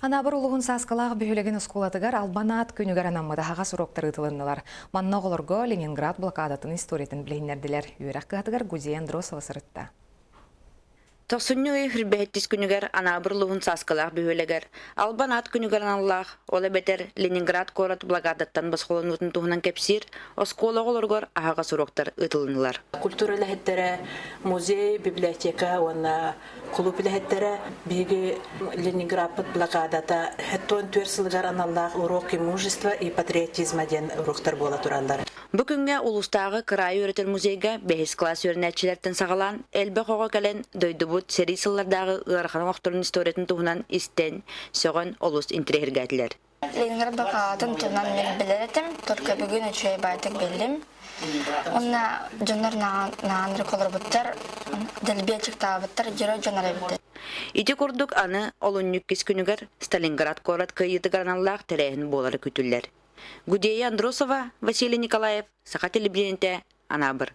Анаабыр улууһун Сааскылаах бөһүөлэгин оскуолатыгар Албан аат күнүгэр анаммыт аһаҕас уруоктар ыытылыннылар. Манна оҕолорго Ленинград блокадатын историятын билиһиннэрдилэр. Үөрэх кыһатыгар Гузия Андросова сырытта. Тохсунньу ый хүрбэһэттис күнүгэр Анаабыр улууһун Сааскылаах бөһүөлэгэр Албан аат күнүгэр аналлаах, ол эбэтэр Ленинград куорат блокадаттан босхолонуутун туһунан кэпсиир оскуола оҕолоругар аһаҕас уруоктар ыытылыннылар. Культура үлэһиттэрэ, музей, библиотека уонна Кулууп үлэһиттэрэ биһиги Ленинградпыт блокадата 74 сылыгар аналлаах уроки мужества и патриотизма диэн уруоктар буола тураллар. Бу күҥҥэ улуустааҕы кыраайы үөрэтэр музейга бэһис кылаас үөрэнээччилэртэн саҕалаан элбэх оҕо кэлэн дойдубут сэрии сыллардааҕы ыарахан олохторун историятын туһунан истэн, сөҕөн олус интэриэһиргээтилэр. Ленинград блокадатын туһунан мин билэр этим, только бүгүн үчүгэй баайдык биллим. Уонна дьоннор наанрык олорбуттар, дэлбиэчиктаабыттар, дьоро дьонор эбиттэр. Ити курдук аны олунньу иккис күнүгэр Сталинград куорат кыайыытыгар аналлаах тэрээһин буолара күүтүллэр. Гудея Андросова, Василий Николаев, Саха телевидениетэ, Анаабыр.